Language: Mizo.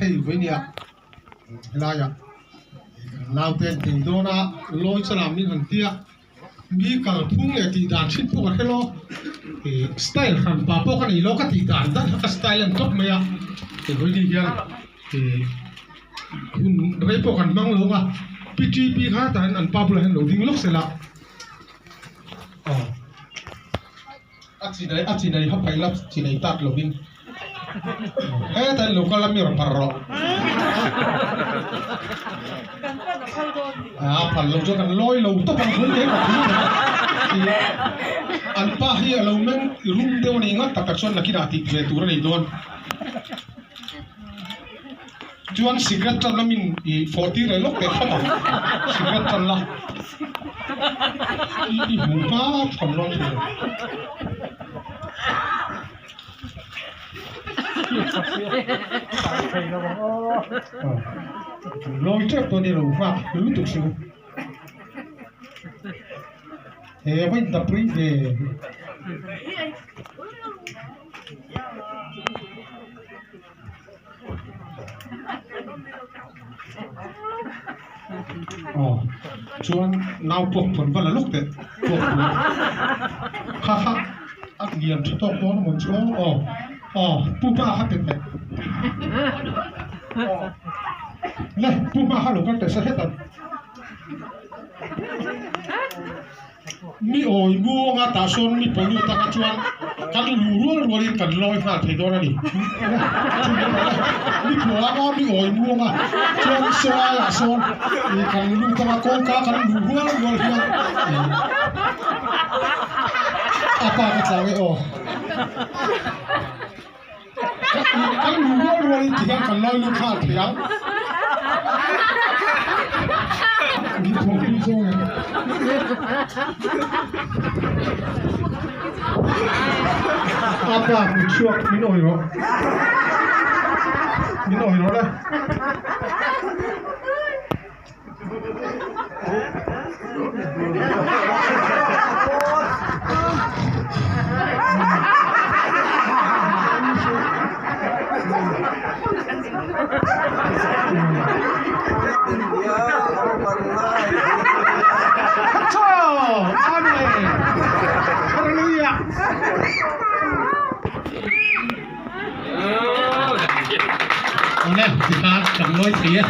Hei vawinia helaiah kan naute an tei dawn a, lawi chalah min han tia mi kalphung leh tih dan thin pawh ka hre lo ih style hran pa pawh ka nei lo ka tih dan dan kha ka style a ni tawp mai a hei vawiin hian ih hun rei pawh kan hmang lo a P T P kha tah hian an pa bulah hian lo ding lawk sela aw. A chinai a chinai ha paih la chinai tat lovin hetah hian lo kal a mi rawn phar rawh a phal lo chuan kan lawi lo tawp ang hmun te ka thil a an pa hi a lo meng rum deuh a ni ngat tak tak chuan nakinah tih ve tur a nei dawn. Chuan cigarette tan la min i fawh tir leh lawk teh hrep ang, cigarette tan la i hmu hma tham lo ang chu. Lawi tep dawn i lo nghak lutuk si u. He va in dap rei ve. Aw chuan nau puak pawn va la lawk teh puak tur kha kha a lian tha tawk dawn a mawn chu aw aw aw pu pa kha pe teh le pu pa kha lo kal teh se heta. Mi awi muanga tah sawn mi pawlu taka chuan kan lu rual rualin kan lawi nghal thei dawn a ni. Mi phuanga mi awi muanga chuan sawlaiah sawn kan lu taka kawngka kan lu rual rual hian a pa ka tlang e aw. Kan lu rual rualin ti hian kan lawi lut nghal thei ang. Min thawk pui zawng em? Apa kut chhuak min awih rawh. Min awih rawh le. Awle, tikhan kan lawi thei e.